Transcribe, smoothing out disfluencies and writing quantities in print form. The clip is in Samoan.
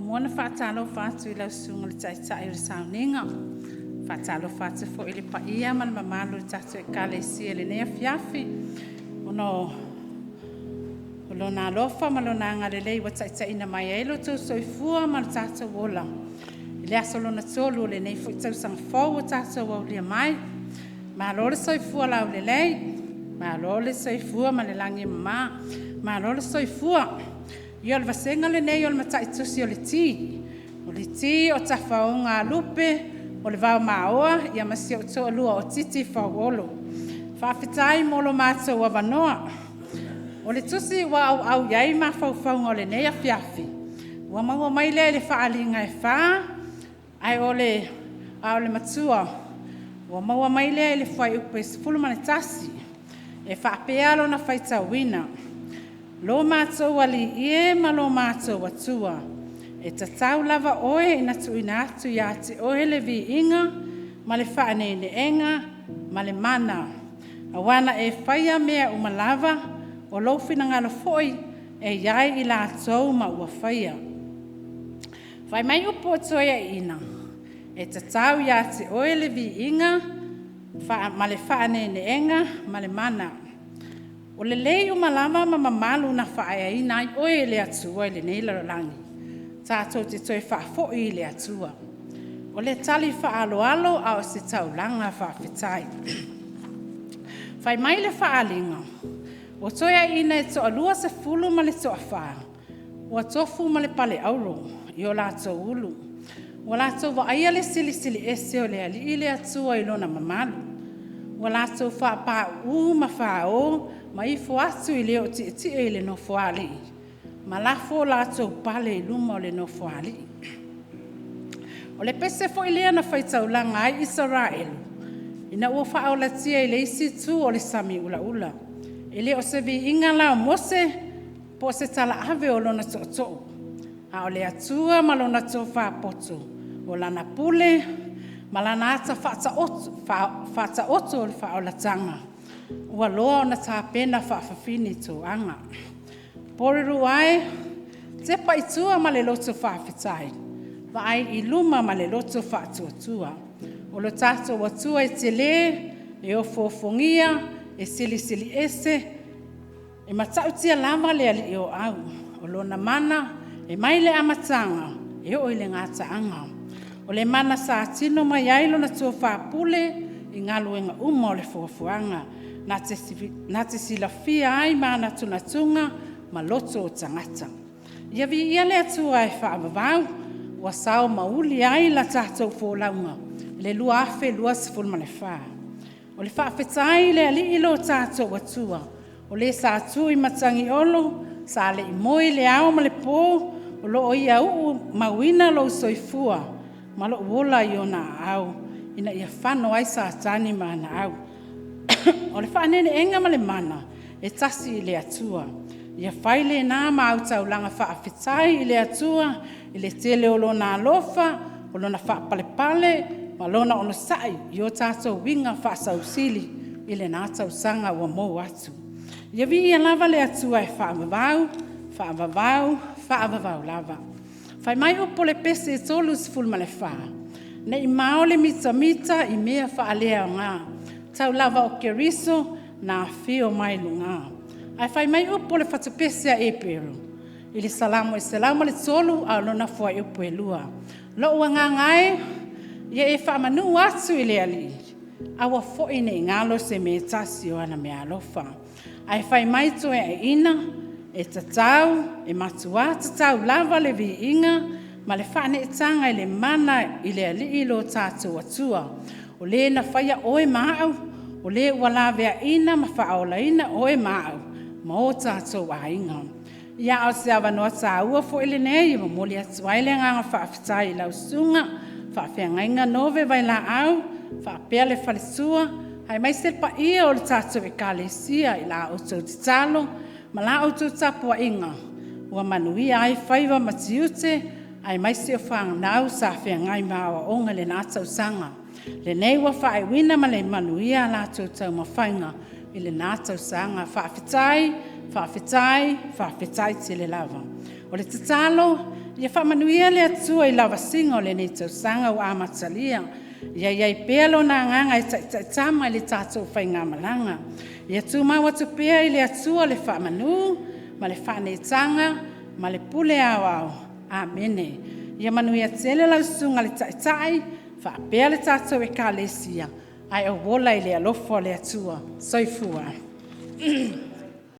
Muamua ona faatalofa atu i lau Susuga i le Taitai o le Sauniga. E faatalofa atu foi i le paia ma le mamalu o le tatou Ekalesia i lenei afiafi, ona o Lona alofa ma Lona agalelei ua taitaiina mai ai lo outou soifua ma lo tatou ola i le aso lona 3 o lenei foi tausaga fou ua tatou aulia mai. Malo le soifua laulelei, malo le soifua ma le lagi e mama, malo le soifua. Ia o le vasega lenei o le Mataitusi o le Ti. O le Ti o tafaoga a lupe, o le vaomaoa ma si ou toalua o Titi Fauolo. Faafetai mo lo matou avanoa. O le tusi ua auau i ai mafaufauga o lenei afiafi, ua maua mai lea i le faaaliga e 4, a o le matua ua maua mai lea i le fuaiupu e 11. E faapea lona faitauina; “Lo matou Alii e ma lo matou Atua, e tatau lava Oe ona tuuina atu ia te Oe le viiga ma le faaneeneega ma le mana, aua na e faia mea uma lava, o lou finagalo foi e i ai i latou ma ua faia.” Fai mai upu o Toeaiina, “E tatau ia te Oe le viiga ma le faaneeneega ma le mana.” O lelei uma lava ma mamalu na faaeaina ai Oe e le Atua i lenei lalolagi, tatou te toe faafoi i le Atua. O le tali faaaloalo a o se taulaga faafetai. Fai mai le faaaliga, o Toeaiina e toa-20 ma le toafa ua tofu ma le paleauau i o latou ulu. Ua latou vaaia le Silisili Ese o le Alii le Atua i lona mamalu. Ua latou faapāuu ma fāō ma ifo atu i le oo tietie i le Nofoalii ma lafo latou pale i luma o le Nofoalii. O le pese foi lea na faitaulaga ai Isaraelu ina ua faaolatia i le isi itu o le sami ulaula. E le o se viiga la o Mose po o se talaave o lona tootoo, a o le Atua ma Lona tofa poto, o Lana pule ma Lana ata faataoto o le faaolataga ua loa ona tapena faafafine toaga. Porirua e, tepa i tua ma le loto faafetai, vaai i luma ma le loto faatuatua. O lo tatou Atua e tele, e ofoofogia, e silisili ese, e matautia lava le Alii o Au. O Lona mana e mai le amataga e oo i le gataaga. O le mana sa tino mai ai Lona tofa pule i galuega uma o le foafoaga, na te silafia ai manatunatuga ma loto o tagata. Ia viia le Atua e faavavau, ua sao ma uli ai la tatou folauga i le 2024. O le faafetai i le Alii lo tatou Atua, o Le sa tu i matagiolo, sa le i moe i le ao ma le po, o lo o Ia uumauina lou soifua ma lou ola i Ona aao ina ia fano ai Satani ma ana au. O le faaneeneega ma le mana, e tasi i le Atua. Ia fai lena ma au taulaga faafetai i le Atua i le tele o Lona alofa, o Lona faapalepale ma Lona onosai i o tatou uiga faasausili i lena tausaga ua mou atu. Ia viia lava le Atua e faavavau, faavavau, faavavau lava. Fai mai upu o le pese e 34, “Ne i mao le mitamita i mea faaleaoga, tau lava o Keriso na afio mai luga.” Ae fai mai upu o le fatupese a Eperu i le Salamo 103 a o lona fuaiupu e 2, “Lou agaga e, ia e faamanu atu i le Alii, aua foi ne i galo se mea e tasi o ana meaalofa.” Ae fai mai Toeaiina, “E tatau, e matua tatau lava le viiga ma le faaneetaga i le mana i le Alii lo tatou Atua, o Le na faia oe ma a'u, o Le ua laveaina ma faaolaina oe ma a'u ma o tatou aiga.” Ia a o se avanoa taua foi lenei e momoli atu ai le agaga faafetai i lau Susuga i le Faafeagaiga Nove Vailaau faapea le faletua, aemaise le paia o le tatou Ekalesia i la outou tatalo ma la outou tapuaiga ua manuia ai faiva ma tiute aemaise o fanau sa feagai ma aoaoga i lena tausaga. Lenei ua faaiuina ma le manuia a latou taumafaiga i lena tausaga. Faafetai, faafetai, faafetai tele lava. O le tatalo, Ia faamanuia le Atua i lavasiga o lenei tausaga ua amatalia. Ia i ai pea Lona Agaga e taitaitama i le tatou faigamalaga. Ia tumau atu pea i le Atua le faamanu ma le faaneetaga ma le pule aoao. Amene. Ia manuia tele lau Susuga i le Taitai faapea le tatou Ekalesia, ae ou ola i le alofa o le Atua. Soifua.